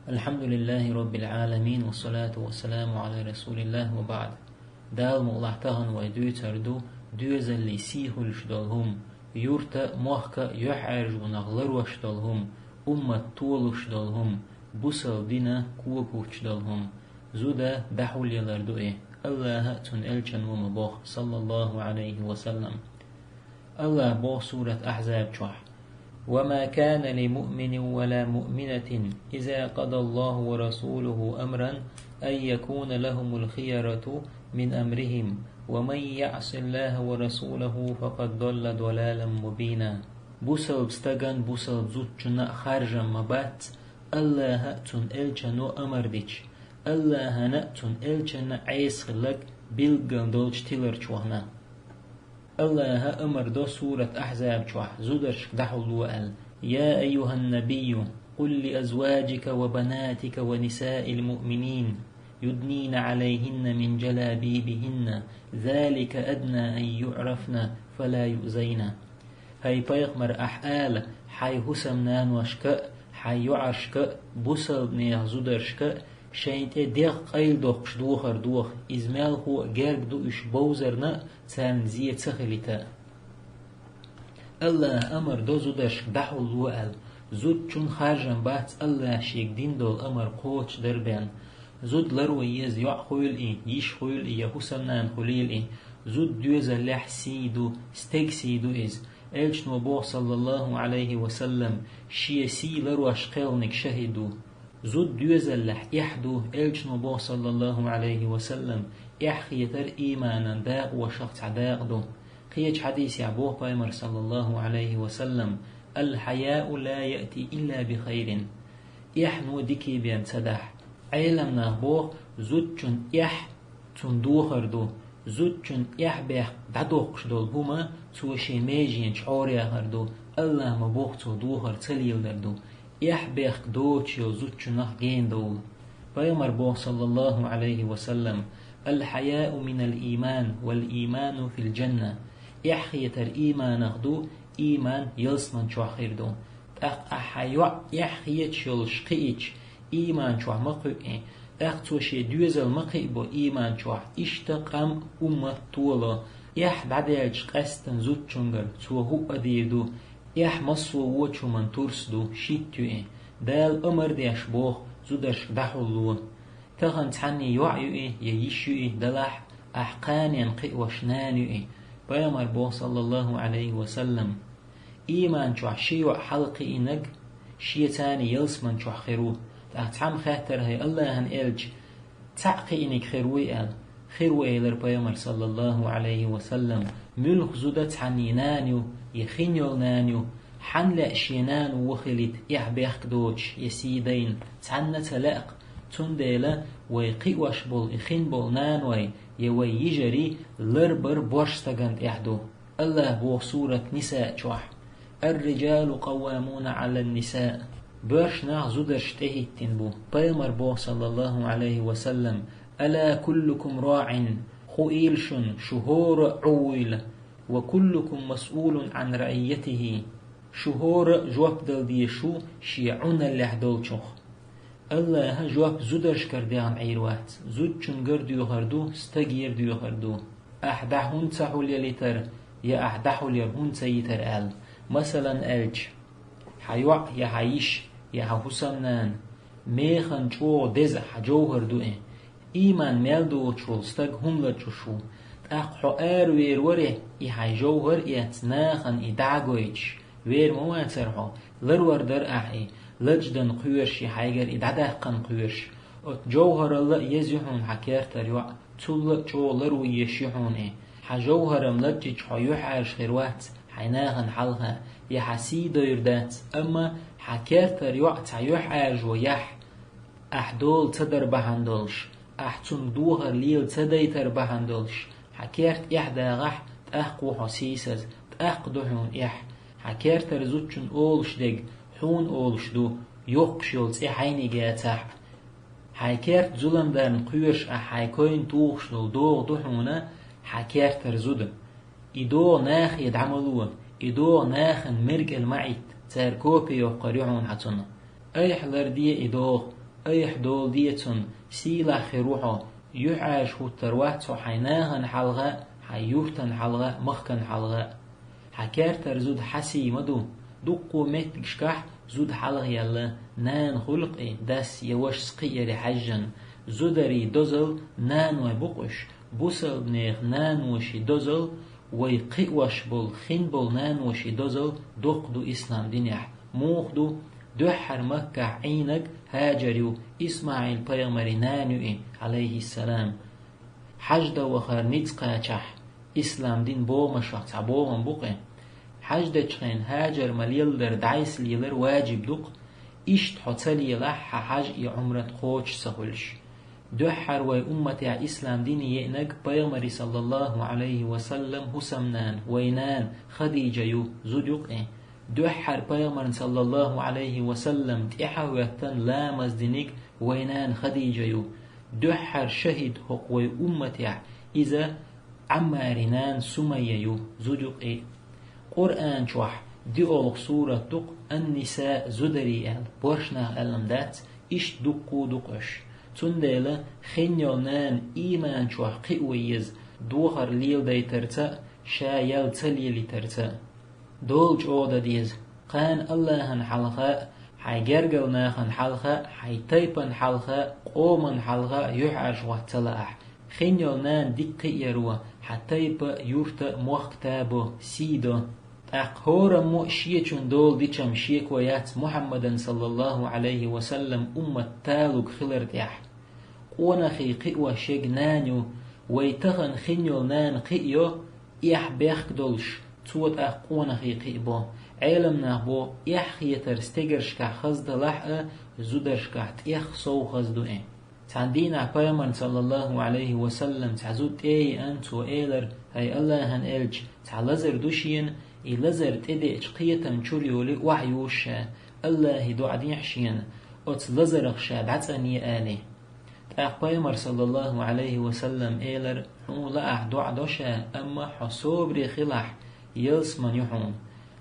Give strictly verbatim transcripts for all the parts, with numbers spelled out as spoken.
الحمد لله رب العالمين، والصلاة والسلام على رسول الله، وبعد. Дала мукъ лахь, тахан вай дуьйцур ду доьзале сий хуьлуш долу хӀума, юьрта а, мохка а юьхьӀаьржонах ларош долу хӀума, уммат толуш долу хӀума, бусалба динан ког хӀуттуш долу хӀума. Зуда дӀахьулъялар ду и, АллахӀа а, Цуьнан элчано а ма боху, саллаллаху Ӏалайхи ва саллам. АллахӀа боху сурат Ахьзаб чохь: وما كان لمؤمن ولا مؤمنة إذا قضى الله ورسوله أمرا أن يكون لهم الخيرة من أمرهم ومن يعص الله ورسوله فقد ضل ضلالا مبينا. Бусалба стагана, бусалба зудчунна а харжам ма бац, АллахӀа а, Цуьнан элчано а амар дича, АллахӀана а, Цуьнан элчанна а Ӏеса хилларг билггал долчу тиларчу вахана. АллахӀа амар до сурат Ахьзаб чохь зударшка дӀахьулло аьлла: يا أيها النبي قل لأزواجك وبناتك ونساء المؤمنين يدنين عليهن من جلابيبهن ذلك أدنى أن يعرفن فلا يؤذين. ХӀай пайхамар, ахь ала хьайн хӀусамнаношка а, хьайн йоӀаршка а, бусалба нехан зударшка а, шайна тӀе дегӀ къайладоккхуш духар доха, иза мелхо а герга ду уьш бовзарна а, царна зен ца хилийта а. АллахӀа амар до зударшка дӀахьулло аьлла, зудчунна харжам бац АллахӀа шега дина долу амар кхочушдар бен. Зуда ларо еза йоӀ хуьлийла и, йиша хуьлийла и я хӀусамнана хуьлийла и. Зуда доьзалехь сий ду, стеган сий ду иза. Элчано боху, саллаллаху Ӏалайхи ва саллам, шен сий ларош кхелниг шахӀид ву. Зуда доьзалехь эхь ду, элчано боху, саллаллаху Ӏалайхи ва саллам, эхь хетар ийманан дакъошах цхьа дакъа ду. Кхечу хьадисехь боху пайхамар, саллаллаху Ӏалайхи ва саллам: الحياء لا يأتي إلا بخير. Эхьно дикий бен ца дахь. Ӏеламнах боху, зудчун эхь цунна духар ду, зудчун эхь-бехк дӀадоккхуш долу хӀума цо шен меженчу хьораяхар ду, АллахӀа ма боху цо духар ца лелар ду, эхь-бехк доцуш йолу зудчунах гена довла. Пайхамар боху, саллаллаху Ӏалайхи ва саллам: الحياء من الإيمان والإيمان في الجنة. Эхь хетар ийманах ду, ийман ялсаман чохь хир ду. ТӀаккха ахь хьан йоӀ эхь хеташ йолуш кхиийча, ийман чохь ма кхуьу и, тӀаккха цо шен доьзал ма кхиабо ийман чохь, иштта къам а, уммат а толо. Эхь дӀадаьлча къаьсттина зудчуьнгара цо хӀуъа дийр ду, эхь массо а вочу хӀуманна турс ду, шитта ю и. Дала амар деш боху зударшка дӀахьулло. Тахана цхьанний йоӀ ю и я йиша ю и, делахь а, ахь кханенна кхиош нана ю и. Пайхамар боху, саллаллаху Ӏалайхи ва саллам: ийман чохь ши йоӀ хьалакхиийнарг шен царний ялсаман чохь хир ву. ТӀаккха цхьамма хаьттара: хӀай АллахӀан элча, цхьаъ кхиийниг хир вуй аьлла? Хир ву, элира пайхамар, саллаллаху Ӏалайхи ва саллам, муьлха зуда цхьанний нана ю, я хин йолу нана ю, хьанна лаьа шен нана вон хилийта эхь-бехк доцуш я сий дайна, цхьанна а ца лаьа-кх. Цундела вай кхиош болу и хин болу наной я вай йижарий ларбар борш стагана тӀехь ду. АллахӀа боху сурат Ниса чохь: الرجال قوامون على النساء. Боьрша нах зударшна тӀехӀиттина бу. Пайхамар боху, саллаллаху Ӏалайхи ва саллам: ألا كلكم راع. Хуийла шуна, шу хӀора а Ӏу вуйла. وكلكم مسؤول عن رعيته. Шу хӀора а жоп дала дезаш ву шен Ӏуналлехь долчух. АллахӀа жоп зударшкара дехна Ӏийр вац, зудчуьнгара доьхур ду, стагера доьхур ду. Ахь дӀа хӀунда ца хьулъялийтар, я ахь дӀахьулъяр хӀунда ца йитар аьлла. Масалан аьлча, хьан йоӀ я хьан йиша, я хьан хӀусамнана механа чӀогӀа деза хьан жовхӀар ду и. Ийман мел доцуш волу стаг хӀума лачкъош ву. ТӀаккха хьо аравер варе, и хьайн жовхӀар а эцна нахана и дӀа а гойтуш, вер ма вацара хьо, ларвар дара ахь и, лачкъадана кхоьруш я хьайгара и дӀадаккхана кхоьруш. Оцу жовхӀаралла а еза ю хьуна хьан кертара йоӀ, цулла а чӀогӀа ларво езаш ю хьуна и. Хьан жовхӀар-м лачкъийча хьо юьхьӀаьржа хир вац хьайн нахана хьалха, я хьан сий дойр дац, амма хьан кертара йоӀ цхьа юьхьӀаьржо яхь, ахь дола ца дар бахьана долуш, ахь цунна дохар лела ца дайтар бахьана долуш, хьан керта эхь дагӀахь, тӀаккха ву хьо сийсаза, тӀаккха ду хьуна эхь. Хьан кертара зудчунна олуш дерг хьуна олуш ду, йоккхуш йолу цӀе хьайниг яцахь а. Хьайн керта зулам дарна кхоьруш ахь хьайн койна тухуш долу догӀа ду хьуна хьан кертара зуда. И догӀа нахе дӀа ма ло, и догӀа нахана мергкӀал ма Ӏитта, цара копе йоккхур ю хьуна хьан цунах. Айхьа ларде и догӀа, Айхьа дола де цунна, сийлахь хир ву хьо, юьхьӀаьржа хӀуттур вац хьо хьайн нахана хьалха а, хьайн юртана хьалха а, махкана хьалха а. Хьан кертара зуда хьан сий ма ду. Дуккха меттигашкахь зуда хьалхаелла нана хуьлу-кх и, дас я вашас кхиаре хьаьжжина. Зударий дозал наной бу-кх уьш, бусалба нехан наноший дозал, вай кхиош болу, хин болу наноший дозал доккха ду ислам динехь. Муха ду? Дуьххьара Маккахь Ӏийнарг ХӀажар ю, ИсмаӀил-пайхамаран нана ю и, Ӏалайхиссалам. Хьаьж дан вахар ницкъ кхачахь, ислам дин богӀамашах цхьа богӀам бу-кх и. Хьаьж дечу хенахь ХӀажар ма-леладара дӀасалелар ваджиб ду-кх, иштта хьо ца лелахь, хьан хьаьж я Ӏумрат кхочуш ца хуьлуш. Дуьххьара вай умматехь ислам дин еънарг пайхамаран, саллаллахӀу Ӏалайхи ва саллам, хӀусамнана, вай нана Хадижа ю, зуда ю-кх и. Дуьххьара пайхамарна, саллаллахӀу Ӏалайхи ва саллам, тӀаьхьа а хӀоьттина ламаз динарг вай нана Хадижа ю. Дуьххьара шахӀид хӀокху вай умматехь иза Ӏаммаран нана Сумайя ю, зуда ю-кх и. Къуръан чохь диъолгӀа сурат ду-кх Ан-Ниса, зударий аьлла, боьрша нах аьлла-м дац, иштта дуккха а ду-кх уьш. Цундела хин йолу нана ийман чохь кхио еза, дохар леладайтарца а, ша ял ца лелийтарца а. Дола чӀогӀа дан деза, кхана АллахӀана хьалха а, хьайн гергара нахана хьалха а, хьайн тайпана хьалха а, къомана хьалха а юьхьӀаьржа хӀотта ца лаахь. Хин йолу нана дика кхиаро хьан тайпа а, юрта а, мохк а табо, сий до. ТӀаккха хӀораммо а шечун дола дича-м шеко яц Мухьаммадан, саллаллахӀу Ӏалайхи ва саллам, уммат талуг хилар тӀехь. Къонахий кхиош ерг нана ю, вай тахана хин йолу нана кхиайо, эхь-бехк долуш, цо тӀаккха къонахий кхиабо. Ӏеламнах бо, эхь хетар стегаршкахь хаза далахь а, зударшкахь тӀех сов хаза ду и. Цхьана дийнахь пайхамарна, саллаллахӀу Ӏалайхи ва саллам, цхьа зуда тӀе а еана, цо элира: «ХӀай АллахӀан элча, цхьа лазар ду шена, и лазар тӀедеача кхетам чуьра йолий охьаюзуш ша, АллахӀе доӀа дехьа шена, оцу лазарах ша дӀацӀанъе», – аьлла. ТӀаккха пайхамар, саллаллахӀу Ӏалайхи ва саллам, элира: «Хьуна лаахь доӀа до ша, амма хьо собаре хилахь, ялсамани ю хьуна».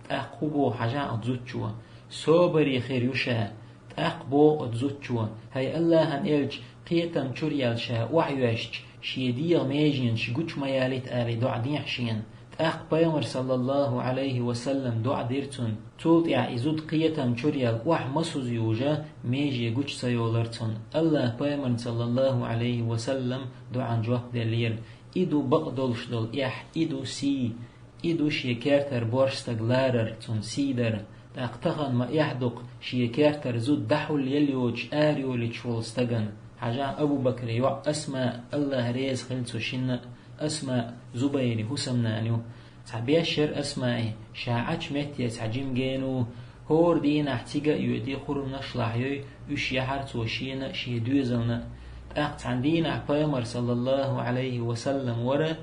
ТӀаккха хӀун боху хьажахь оцу зудчо? «Собаре хир ю ша». ТӀаккха боху оцу зудчо: «ХӀай АллахӀан элча, кхетам чуьра яьлла ша охьайоьшча, шен дегӀан меженаш гучу ма ялийта», – аьлла, доӀа дехьа шена. ТӀаккха пайхамар, саллаллахӀу Ӏалайхи ва саллам, доӀа дира цунна. Цул тӀаьхьа и зуда кхетам чуьра яьлла охьа масазза южа, меже гучу ца йолура цунна. АллахӀа пайхамарна, саллаллахӀу Ӏалайхи ва саллам, доӀан жоп деллера. И ду бакъдолуш долу эхь, и ду сий. И ду шен кертара боьрша стаг ларар, цунна сий дар. ТӀаккха тахана ма эхь ду-кх шен кертара зуда дӀахьулъелла йоцуш арайолуьйтуш волу стагана. Хьажахь, Абу-Бакран йоӀ Асма, АллахӀ реза хила цу шинна а, Асма Зубайран хӀусамнана ю. Цхьа беш яра Асмаи, ша Ӏачу меттера цхьа жима гена ву, хӀора дийнахь цига а йоьтий, кхурманаш лахьйой, уьш яхьара цо шена а, шен доьзална а. ТӀаккха цхьана дийнахь пайхамар, саллаллахӀу Ӏалайхи ва саллам, вара,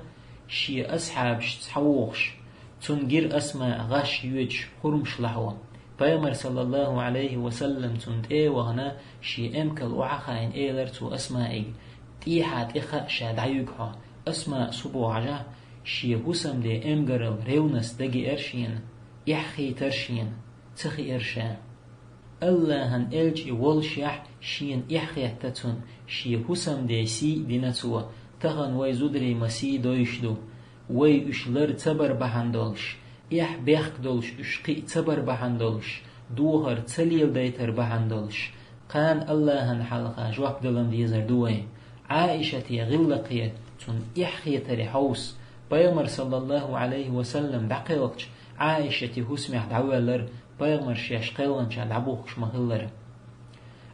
шен асхьабашца схьавогӀуш, цунна гира Асма гӀаш йоьдуш кхурманаш лахьо. Пайхамар, саллаллахӀу Ӏалайхи ва саллам, цунна тӀе а вахана, шен эмкал охьа а хаийна, элира цо Асмаига: «ТӀехьа тӀе хаьа ша дӀаюьгу хьо». Асма су боху хьажахь, шен хӀусамден эмгаралла, ревность дагеара шена, эхь хийтара шена, ца хиира ша. АллахӀан элча и воллушехь, шена эхь хетта цунна, шен хӀусамден сий а дина цо. Тахана вай зударий ма сий доуьйтуш ду. Вай уьш лар ца бар бахьана долуш, эхь-бехк долуш уьш кхиа ца бар бахьана долуш, дохар ца леладайтар бахьана долуш, кхана АллахӀан хьалха жоп далан дезар ду вай. Ӏаишате гӀиллакхе, цунна эхь хетаре хьовса, пайхамар, саллаллахӀу Ӏалайхи ва саллам, дӀакхелхича, Ӏаишате хӀусамехь дӀавоьллира, пайхамар шаьш кхелхинчохь дӀабухкуш ма-хиллара.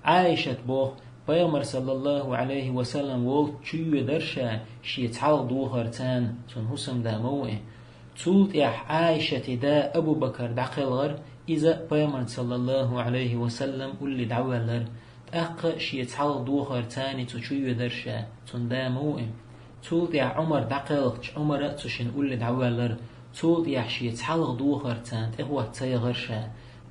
Ӏаишат боху, пайхамар, саллаллахӀу Ӏалайхи ва саллам, волчу чу йоьдура ша шен цхьалха дохарца, цунна хӀусамда ма ву и. Цул тӀаьхьа Ӏаишате да Абу-Бакар дӀакхелхира, иза а пайхамарца, саллаллахӀу Ӏалайхи ва саллам, улле дӀавоьллира. ТӀаккха шен цхьалха дохарца цу чу йоьдура ша, цунна да ма ву и. Цул тӀаьхьа Ӏумар дӀакхелхича, Ӏумар а цу шинна улле дӀавоьллира. Цул тӀаьхьа шен цхьалха дохарца тӀехӀотта ца яхара ша.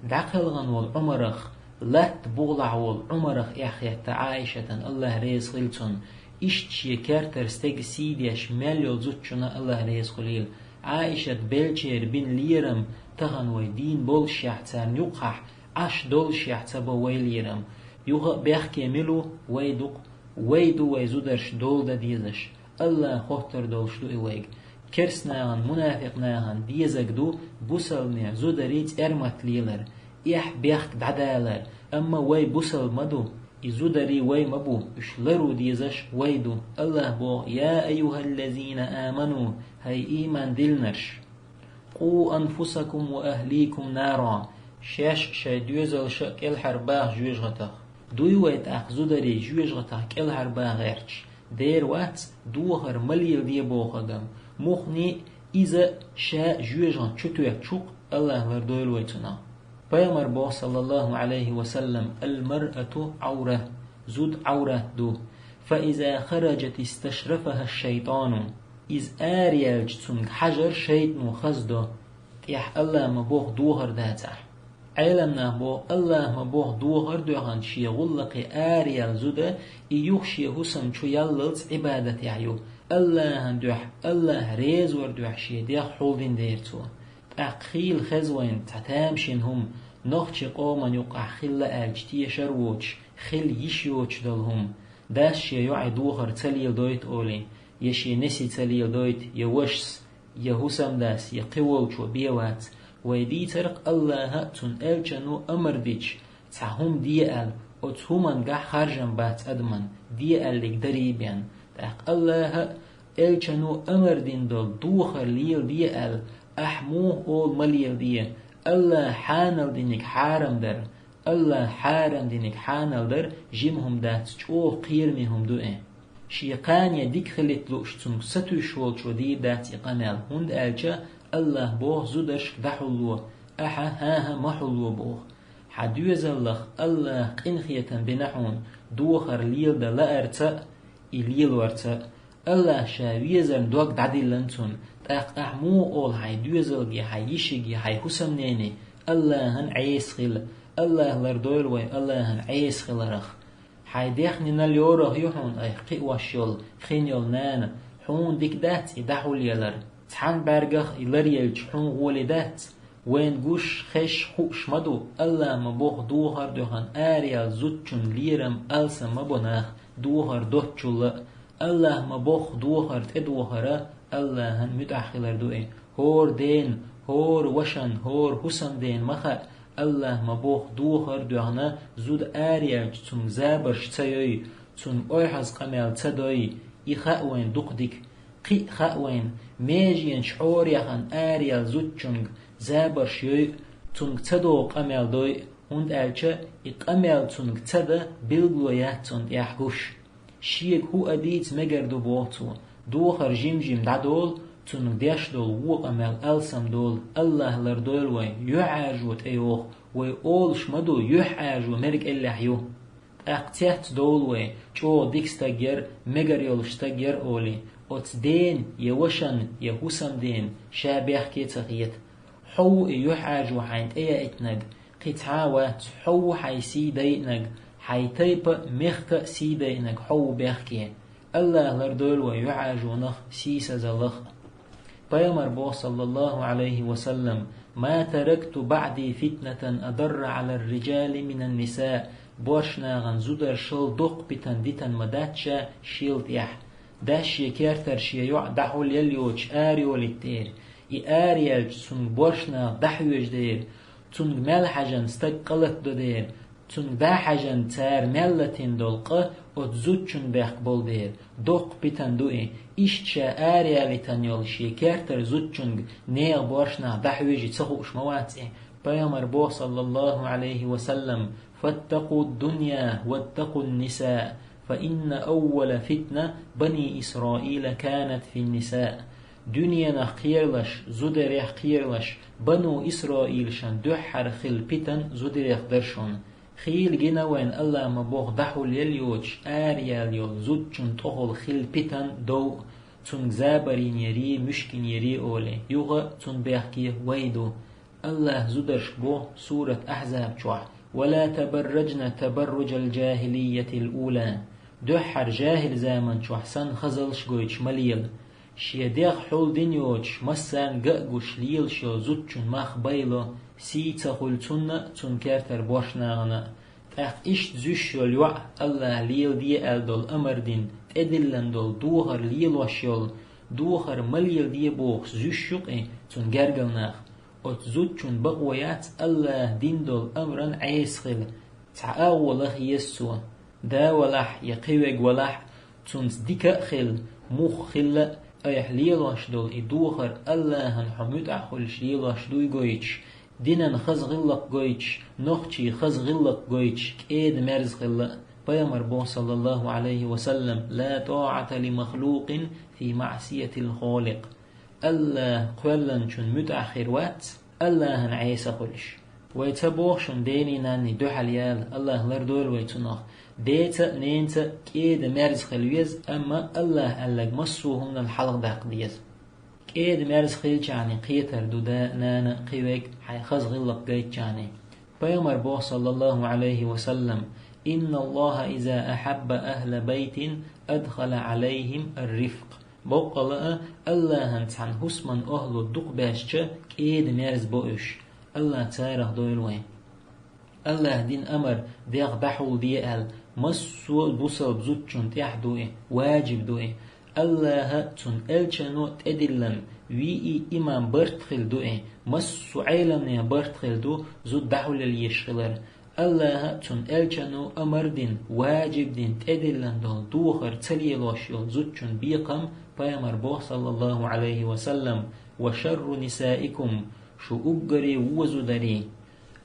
ДӀакхелхина волу Ӏумарах, латта бухахь волу Ӏумарах эхь хетта Ӏаишатан, АллахӀ реза хила цунна. Иштта шен кертара стеган сий деш мел йолу зудчунна АллахӀ реза хуьлийла. Ӏаишат беллачеран бина лерам тахана вай дийна боллушехь, царна юккъехь Ӏаш доллушехь ца бо вай лерам. Юха а бехке мила ву? Вай ду-кх. Вай ду вай зударш дола дан дезаш. АллахӀ хоттар долуш ду и вайга. Керстанахана, мунафикънахана дезаг ду бусалбанера зударий цӀермат лелар, эхь-бехк дӀадалар, амма вай бусалба ма ду, и зударий вай ма бу, уьш ларъян дезаш вай ду. АллахӀа боху: «Я айюхаллазина аману», хӀай ийман диллинарш! «Къу анфусакум ва ахликум нара», шаьш а, шайн доьзалш а кӀелхьарбаха жоьжахатех. Дуй вай тӀаккха зударий жоьжахатех кӀелхьарбаха гӀерташ? Дера вац, дохар ма леладе бохург-м. Муххале а иза а ша жоьжахати чу тоьттуш ву-кх, АллахӀ лардойла вай цунах. Пайхамара боху, саллаллахӀу Ӏалайхи ва саллам: «Ал-маръату Ӏавра», зуда Ӏаврат ду. «Фа иза хараджат исташрафаха шайтану». Иза араяьлча цунга хьажар шайтӀано хаздо, тӀехь АллахӀа ма боху дохар дацахь. Ӏеламнаха боху, АллахӀа ма боху дохар а доьхна шен гӀуллакхе араяьлла зуда, и юха шен хӀусам чу яллалц Ӏибадатехь ю. АллахӀана дуьхьа, АллахӀ резавар дуьхьа шен дегӀ хьулдина дера цо. ТӀаккха хийла хеза вайна цхьа тамашийна хӀума, нохчийн къоман юкъахь хилла аьлча тешар а воцуш, хила йиш йоцуш долу хӀума. Дас шен йоӀе дохар ца леладойту олий, я шен несий ца леладойту, я вашас, я хӀусамдас, я кхин волчо бен вац. Вай дийцарх АллахӀа а, цуьнан элчано а амар дича, цхьа хӀума де аьлла, оцу хӀумангахь харжам бац адаман, де аьлларг дарий бен. ТӀаккха АллахӀа а, элчано а амар дина долу дохар леладе аьлла, ахь муха олу ма леладе? АллахӀа хьанал динарг хьарам дар, АллахӀа хьарам динарг хьанал дар жима хӀума дац, чӀогӀа кхераме хӀума ду и. Шен кхане дика хилийта лууш цуьнга сатуьйсуш волчо дийр дац и къамел, хӀунда аьлча АллахӀа боху зударшка дӀахьулло, ахьа хӀан-хӀа ма хьулло боху. Хьан доьзалах АллахӀа къинхетам бина хьуна, дохар леладан лаарца а, и лелорца а. АллахӀа Ша везарна дог дӀадиллина цунна, тӀаккха ахь муха олу хьайн доьзалге, хьайн йишиге, хьайн хӀусамнене: АллахӀана Ӏеса хила? АллахӀ лардойла вай АллахӀана Ӏеса хиларх. Хьайн даьхнинал йорах ю хьуна айхьа кхиош йолу, хин йолу нана, хьуна дика дац и дӀахьулъялар? Цхьана бӀаьргах и ларъелча хьуна гӀоли дац? Вайна гуш, хезаш, хууш ма ду, АллахӀа ма боху дохар а доьхна араяьлла зудчун лерам, алсам ма бо нах, дохар доцчул а. АллахӀа ма боху дохар тӀедохар а АллахӀана муьтӀахь хилар ду и. ХӀора ден, хӀора вашан, хӀора хӀусамден ма хаьа, АллахӀа ма боху дохар а доьхна зуда араяьлча цуьнга забарш ца йой, цуьнга ойхьаза къамел ца дой, и хаьа вайна дукха дика. Кхин а хаьа вайна, меженаш хьора яхана араяьлла зудчуьнга забарш йой а, цуьнга ца догӀу къамел дой а, хӀунда аьлча и къамел цуьнга ца дан билгало яц цунна тӀехь гуш. Шега хӀуъа дийца мегар ду, боху цо, дохар жим-жим дӀадолу, цуьнга деш долу вон къамел алсам долу, АллахӀ лардойла вай, юьхьӀаьржо тӀейогӀу, вай олуш ма ду, юьхьӀаьржо мера кӀеллехь ю. ТӀаккха цецдовлу вай, чӀогӀа дика стаг яра, мегар йолуш стаг яра олий, оцу дена, я вашана, я хӀусамдена ша бехке а ца хета. Хьо ву и юьхьӀаьржо хьайна тӀеяийтинарг, кхин цхьа а вац, хьо ву хьайн сий дайинарг, хьайн тайпа а, мехка а сий дайинарг хьо ву бехке. АллахӀ лардойла вай юьхьӀаьржонах, сийсазаллах. Пайхамара боху, саллаллахӀу Ӏалайхи ва саллам: «Ма таракту баӀди фитнатан адарра Ӏалар-риджали минан-нисаъ». Боьрша нахана зударшал доккха питана дитина ма дац ша шел тӀехь. Дас шен кертара шен йоӀ дӀахьулъян йоцуш арайолуьйту дера, и араяьлча цуьнга боьрша нах дӀахьоьжу дера, цуьнга мел хьаьжна стаг къа латадо дера, цуьнга дӀахьаьжна цара мел латийна долу къа оцу зудчунна бехк болу дера, доккха питана ду и. Иштта ша араяьлийтина йолу шен кертара зудчуьнга нехан боьрша нах дӀахьоьжий ца хууш ма вац и. Пайхамара боху, саллаллахӀу Ӏалайхи ва саллам: «Фаттакъу ддунья ваттакъу ннисаъ, фа инна аввала фитна бани Исраила канат фин-нисаъ». Дуьненах кхералаш, зударех кхералаш, бану Исраилшна дуьххьара хилла питана зударех дара шуна. Хийла гина вайна АллахӀа ма боху дӀахьулъян йоцуш араяьлла йолу зудчунна тӀехула хилла питана дов а, цуьнга забар йинерий, муьшк йинерий олий, юха а цунна бехке вай ду. АллахӀа зударшка боху сурат Ахьзаб чохь: «Ва ла табарраджна табарруджал-джахӀилиййатил-ула». Дуьххьара жахӀил заман чохь санна хазаллаш гойтуш ма лела. Шен дегӀ хьулдина йоцуш, массарна ган а гуш лелаш йолу зудчун мах байло, сий ца хуьлу цунна а, цуьнан кертара боьрша нахана а. ТӀаккха иштта зуьйш йолу йоӀ, АллахӀа леладе аьлла долу амар дина, тӀедиллина долу духар лелош йолу, духар ма леладе бохуш зуьйш ю-кх и цуьнан гергара нах. Оцу зудчун бакъо яц АллахӀа дина долу амран Ӏеса хила. Цхьа агӀо лаха еза цо. Да валахь я кхин верг валахь, цуьнца дика а хила, муха хилла а, айхьа лелош долу и духар АллахӀана хьо муьтӀахь хуьлуш лелош дуй гойтуш, динан хаза гӀиллакх гойтуш, нохчийн хаза гӀиллакх гойтуш, кӀеда-мерза хилла а. Пайхамар боху, саллаллаху Ӏалайхи ва саллам: «Ла тӀоӀата ли махлукъин фи маӀсиятил Холикъ». АллахӀ кхоьллинчун муьтӀахь хир вац, АллахӀана Ӏеса хуьлуш. Вай ца боху шуна, дений-нанний дуьхьал яла, АллахӀ лардойла вай цунах. Деца а, ненца а кӀеда-мерза хила веза, амма АллахӀа аьлларг массо а хӀуманал хьалха даккха деза. КӀеда-мерза хилчахьана кхетар ду да а, нана а, кхин верг а хьайн хаза гӀиллакх гайтчахьана. Пайхамар боху, саллаллаху Ӏалайхи ва саллам: «Инналлаха иза ахьабба ахьла байтин адхала Ӏалайхим ар-рифкъ». Боккъала а, АллахӀана цхьана хӀусаман охӀла дукха баьшча, кӀеда-мерза бо уьш. АллахӀ царах дойла вай. АллахӀа дина амар дегӀ дӀахьулде аьлла, массо а бусалба зудчунна тӀехь ду и, важиб ду и. АллахӀа а, цуьнан элчано а тӀедиллина, виъ имаман барт хила ду и, массо а Ӏеламнехан барт хила ду зуда дӀахьулъяла езаш хилар. АллахӀа а, цуьнан элчано а амар дина, важиб дина, тӀедиллина долу духар ца лелош йолу зудчун бекхам, Пайхамар боху, саллаллаху Ӏалайхи ва саллам: «Ва шарру нисаикум», шу уггаре вон зударий,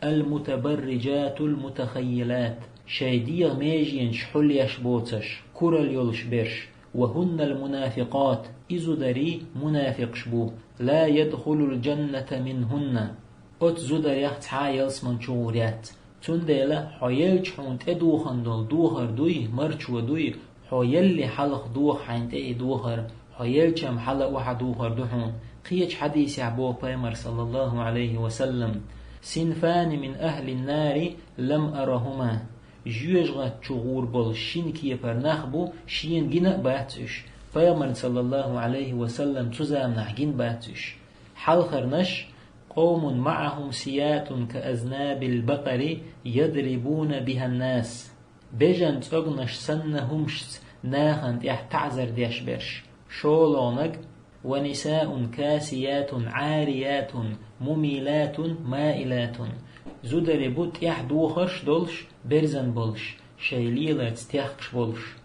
«ал-мутабаррижатул мутахаййилат», шайн дегӀан меженаш хьулъеш боцуш, куралла йолуш берш, «ва хӀуннал мунафикъат», и зударий мунафикъаш бу, «ла ядхулул жанната минхӀунна». Оцу зударех цхьа а ялсамани чу гӀур яц. Цундела хьо елча хьуна тӀедухана долу духар дуй, марчо дуй, хьо елли хьалха доха хьайна тӀе и духар, хьо елча-м хьала а охьадухур ду хьуна. Кхечу хьадисехь боху Пайхамар, саллаллаху Ӏалайхи ва саллам: «Синфани мин ахьлин нари лам арахӀума». Жоьжахати чу гӀур болу шина кепара нах бу, шена гина а бац уьш. Пайхамарна, саллаллаху Ӏалайхи ва саллам, цу заманахь гина бац уьш. Хьалхарнаш: «Къовмун маӀахӀум сиятун ка азнабил бакъари ядрибуна бихӀан нас». Бежан цӀогнаш санна хӀумашца нахана тӀехь таӀзар деш берш. ШолгӀаниг: «Ва нисаун касиятун Ӏариятун мумилатун маилатун». Зударий бу тӀехь дохарш долуш, берзан болуш, шайн леларца техкаш болуш.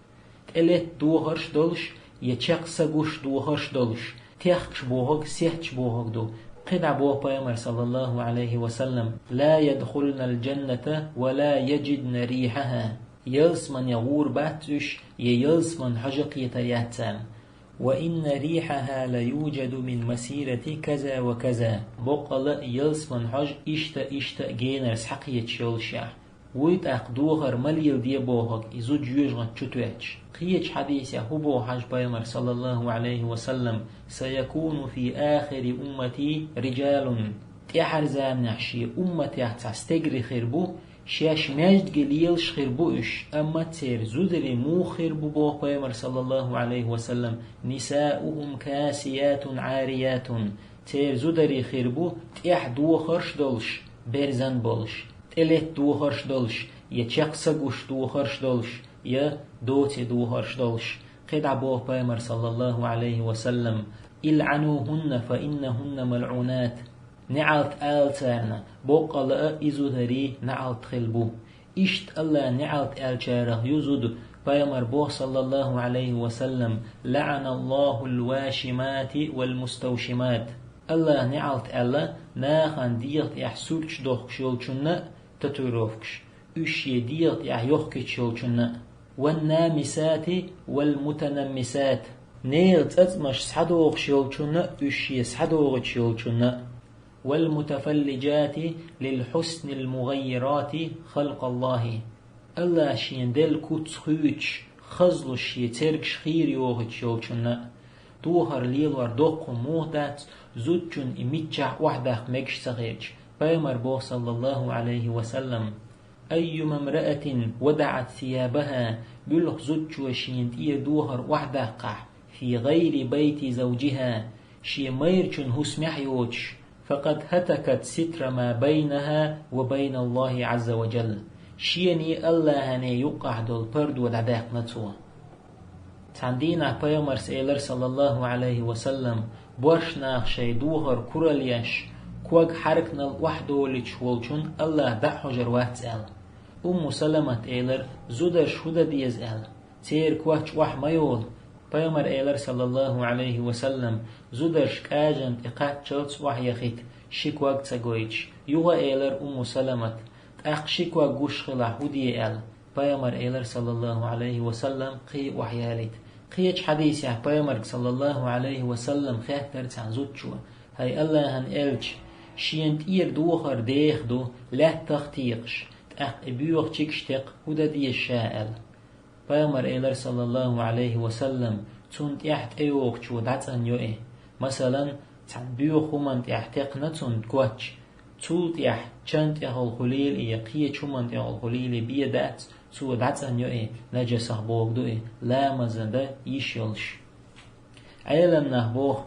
ТӀелетта дохарш долуш, я чекх са гуш дохарш долуш, техкаш бохург, сетташ бохург ду. КхидӀа боху Пайхамар, саллаллаху Ӏалайхи ва саллам: «Ла ядхулнал жанната ва ла яджидна рихьахӀа». Ялсамане гӀур бац уьш, я ялсаман хьожа кхетар яц царна. «Ва инна рихьахӀа ла юджаду мин масирати каза ва каза». Боккъала а ялсаман хьожа иштта, иштта генара схьакхеташ йолушехь. Вуй тӀаккха дохар ма леладе бохург, и зуда жоьжахати чу тоьттуш. Кхечу хьадисехь хӀун боху хьажа Пайхамар, саллаллаху Ӏалайхи ва саллам: «Саякуну фи ахири уммати риджалун». ТӀаьхьара заманехь шен умматехь цхьа стегарий хир бу, шаьш маьждиге лелаш хир бу уьш, амма церан зударий муха хир бу боху Пайхамар, саллаллаху Ӏалайхи ва саллам: «НисаухӀум касиятун Ӏариятун». Церан зударий хир бу тӀехь дохарш долуш, берзан болуш, тӀелетта дохарш долуш, я чекх са гуш дохарш долуш, я доций дохарш долуш. КхидӀа боху Пайхамар, саллаллаху Ӏалайхи ва саллам: «ИлӀанухӀунна, фа иннахӀунна малӀунат». НеӀалт ала царна, боккъала а и зударий неӀалт хила бу. Иштта АллахӀа неӀалт аьллачарах ю зуда, Пайхамар боху, саллаллаху Ӏалайхи ва саллам: «ЛаӀаналлахул вашимати вал муставшимат». АллахӀа неӀалт аьлла нахана дегӀа тӀехь сурташ дохкуш йолчунна а, татуировкаш, уьш шен дегӀа тӀехь йохкуьйтуш йолчунна а. «Ван намисати вал мутанаммисат». Нехан цӀацӀмаш схьадохуш йолчунна а, уьш шен схьадохуьйтуш йолчунна а. «Вал мутафаллиджати лил хьуснил мугӀаййирати халкъаллахӀи». АллахӀа шена делла куц хуьйцуш, хазлуш шен цергаш хийра йохуьйтуш йолчунна а. Дохар лелор доккха хӀума муха дац, зудчун и миччахь охьадаккха мегаш ца хилча. Пайхамар боху, саллаллаху Ӏалайхи ва саллам: «Айюма мраатин вадаӀат сиябахӀа», муьлхха зудчо шена тӀера дохар охьадаккхахь, «фи гӀайри байти завджихӀа», шен майрачун хӀусамехь йоцуш, «факъад хӀатакат ситра ма байнахӀа ва байналлахӀи Ӏазза ва джалла». Шений Аллахьаний юккъахь долу пардо дӀадаьккхина цо. Цхьана дийнахь пайхамарс элира, саллаллаху Ӏалайхи ва саллам, боьрша нах шайн духар куралла еш, ког хьарканал охьадолуьйтуш волчун Аллахь дӀа а хьожур вац аьлла. Умму Саламат элира, зударша хӀун дан деза аьлла. Церан коч охьа ма йолу. Пайхамар элира, саллаллаху Ӏалайхи ва саллам, зударш кӀажан тӀе кхаччалц охьаяхийта, ши ког ца гойтуш. Юха элира Умму Саламат, тӀаккха ши ког гуш хилахь хӀун де аьлла. Пайхамар элира, саллаллаху Ӏалайхи ва саллам, кхин а охьаялийта. Кхечу хьадисехь пайхамарга, саллаллаху Ӏалайхи ва саллам, хаьттира цхьана зудчо, хӀай Аллахьан элча, шена тӀера духар деха ду, лаьттах а текхаш, тӀаккха и боьха чигаш текха хӀун дан деза ша аьлла. Пайхамар элира, саллаллаху Ӏалайхи ва саллам, цунна тӀехь тӀейогӀучо дӀацӀанйо и. Масалан, цхьана боьха хӀуманна тӀехь текхна цунна коч, цул тӀехь чан тӀехула хуьлийла и я кхечу хӀуманна тӀехула хуьлийла и бен дац, цо дӀацӀанйо и, нажасах богӀу ду и, ламаз дан йиш йолуш. Ӏелам нах боху,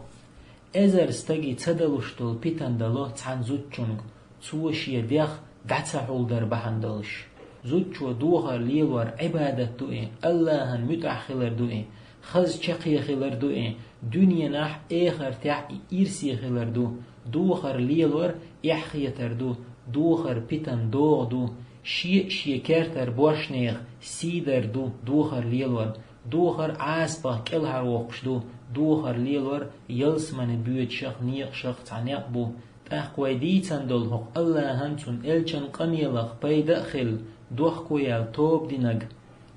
эзар стаге ца далуш долу питана дало цхьана зудчунга, цо шен дегӀ дӀа ца хьулдар бахьана долуш. Зудчо духар лелор Ӏибадат ду и, Аллахьан муьтӀахь хилар ду и, хаза чаккхе хилар ду и, дуьненахь, эхартехь и ирсе хилар ду, духар лелор эхь хетар ду, духар питана догӀа ду, шен а шен кертара бошнех сий дар ду духар лелор, духар Ӏазапах кӀелхьарвоккхуш ду, духар лелор ялсамане боьдушах, некъашах цхьа некъ бу. ТӀаккха вай дийцан долу хӀокху Аллахьан, цуьнан элчан къамелах пайда а хилла, дохко яьлла тоба динарг.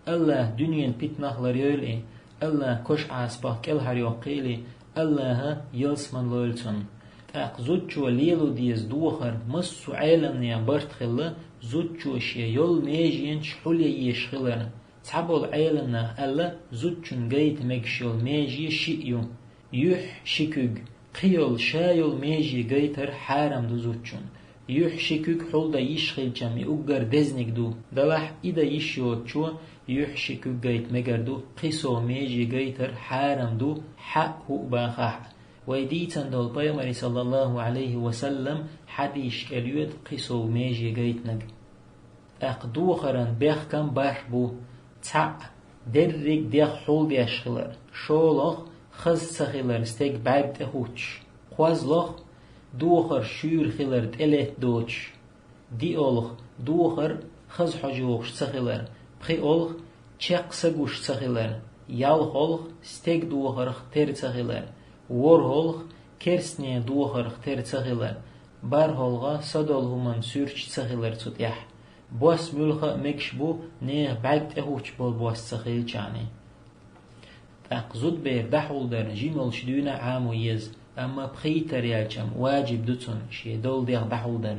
Аллахь дуьненан питанах ларйойла и, Аллахь кошан Ӏазапах кӀелхьарйоккхийла и, Аллахьа ялсамане лойла цунна. ТӀаккха зудчо лело деза духар массо а Ӏеламнехан барт хилла, зудчо шен йолу меженаш хьулъян езаш хилар. Цхьаболу Ӏеламнаха аьлла, зудчун гайта мегаш йолу меже шиъ ю. Юьхь ши куьг, кхин йолу ша йолу меже гайтар хьарам ду зудчун. Юьхь ши куьг хьулдан йиш хилчам и уггар дезниг ду. Делахь и дан йиш йоцучо юьхь ши куьг гайта мегар ду, кхин сов меже гайтар хьарам ду, хьаъ хӀуъа бахахь а. Вай дийцан долу пайхамаре, саллаллаху Ӏалайхи ва саллам, хьадисаш кӀел йоьду кхин сов меже гайтинарг. ТӀаккха духаран бехкам бархӀ бу: цхьаъ, дерриг дегӀ хьулдеш хилар, шолгӀа, хаза ца хилар стеган бӀаьрг тӀе хӀуттуш, кхозлагӀа, духар шуьйра хилар тӀелетта доцуш, диъолгӀа, духар хаза хьожа йогӀуш ца хилар, пхиолгӀа, чекх са гуш ца хилар, ялхолгӀа, стеган духарх тера ца хилар, ворхӀолгӀа, керстанийн духарх тера ца хилар, бархӀолгӀа, са долу хӀуманна суьрташ ца хилар цу тӀехь. Бос муьлхха а мегаш бу, нехан бӀаьрг тӀе хӀуттуш болу бос ца хилчахьана. ТӀаккха зудбер дӀахьулдар жима йолчу дуьйна а Ӏамо еза, амма пхийттара яьлча-м важиб ду цунна шен долу дегӀ дӀахьулдар.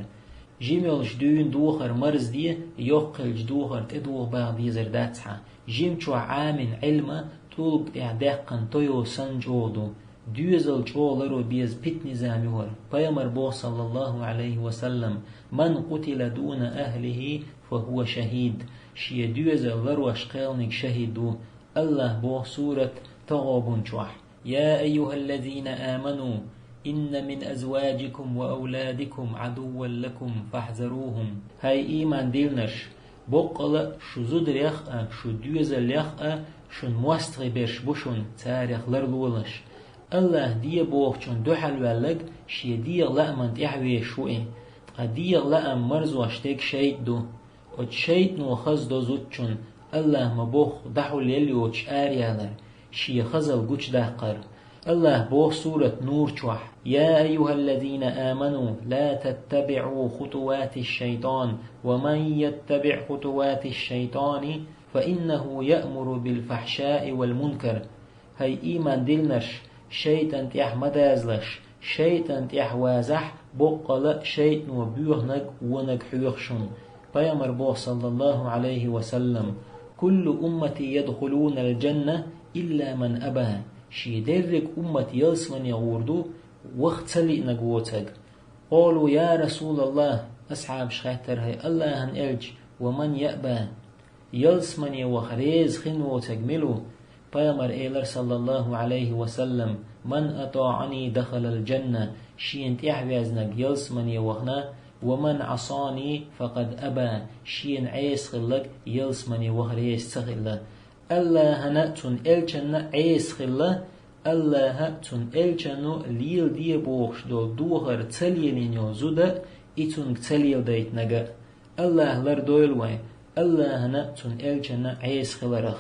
Жима йолчу дуьйна духар марзде, йоккха хилча духар тӀедуха баха дезар дац хьан. Жимчохь Ӏамийна Ӏилма тӀулга тӀехь даьккхина тойо санна чӀогӀа ду. Доьзал чӀогӀа ларо беза питан-низам юххера. Пайхамар боху, саллаллаху Ӏалайхи ва саллам: «Ман къутила дуна ахлихи, фа хува шахид». Шен доьзал ларош кхелниг шахид ву. Аллахь боху сурат Тагъабун чохь: «Я айюхаллазина аману, инна мин азваджикум ва авладикум Ӏадувван лакум фахьзарухум». ХӀай ийман диллинарш, боккъала а шу зударех а, шу доьзалех а шун мостагӀий берш бу шун, царех ларлолаш. Аллахь де бохучун дуьхьал ваьлларг шен дегӀан лааман тӀаьхьа вешаш ву и. Ткъа дегӀан лаам марзош дерг шайтӀа ду. Оцу шайтӀано хазадо зудчун, Аллахь ма-бохху, дӀахьулъелла йоцуш араялар, шен хазалла гучудаккхар. Аллахь боху сурат Нур чохь: «Я айюхаллазина аману, ла таттабиӀу хутуватиш-шайтан, ва ман яттабиӀ хутуватиш-шайтани, фа иннаху яъмуру бил-фахьшаи вал-мункар». ХӀай ийман диллинарш, шайтӀан тӀехь ма дазалаш, шайтӀан тӀехь вазахь, боккъала а шайтӀано боьхнаг, вонаг хьоьху шуна. Пайхамар боху, саллаллаху Ӏалайхи ва саллам: «Куллу уммати ядхулунал-джанна, илла ман аба». Шен дерриг уммат ялсамане гӀур ду, ваха ца лиънарг воцург. Къалу: «Я Расулаллах», асхьабаш хаьттара: «ХӀай Аллахьан элча, ва ман яъба?» Ялсамане ваха реза хин воцург мила ву? Пайхамар элира, саллаллаху Ӏалайхи ва саллам: «Ман атаӀани дахалал-джанна», шена тӀаьхьавезнарг ялсамане вахана, «ومن عصاني فقد أبى», шена Ӏеса хилларг ялсамане вахар еса ца хилла. АллахӀана а, цун элчанна а Ӏеса хилла, АллахӀа а, цун элчано а леладе бохуш долу духар ца лелийна йолу зуда а, и цуьнга ца леладайтинарг а. АллахӀа лардойла вайн АллахӀана а, цун элчанна а Ӏеса хиларх.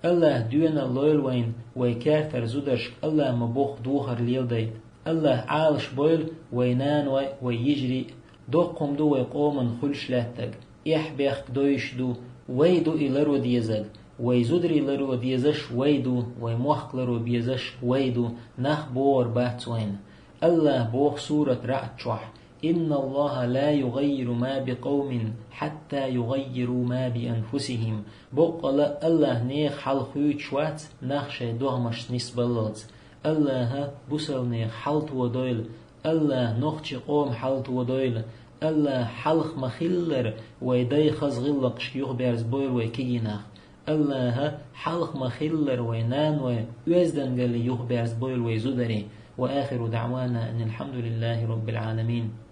АллахӀа доьналла лойла вайна, вай кертара зударшка АллахӀа ма-бохху духар леладайта. АллахӀа Ӏалашбойла вай наной а, вай йижарий а. Доккха хӀума ду вай къоман хуьлуш лаьттарг. Эхь-бехк дойуш ду, вай ду и ларо дезарг. Вай зударий ларо дезарш вай ду, вай мохк ларо безарш вай ду, нах богӀур бац вайна. АллахӀа боху сурат РаӀд чохь: «إن الله لا يغير ما بقوم حتى يغيروا ما بأنفسهم». Боккъала а АллахӀа нехан хьал хуьйцуш вац, нах шайн догӀмашца нисбаллалц. АллахӀа бусалба нехан хьал тодойла, АллахӀа нохчийн къоман хьал тодойла, АллахӀа хьалха ма-хиллара вай дайн хаза гӀиллакхашка юхаберзабойла вай кегий нах. АллахӀа хьалха ма-хиллара вай наной оьздангалле юхаберзабойла вай зударий. وآخر دعوانا أن الحمد لله رب العالمين.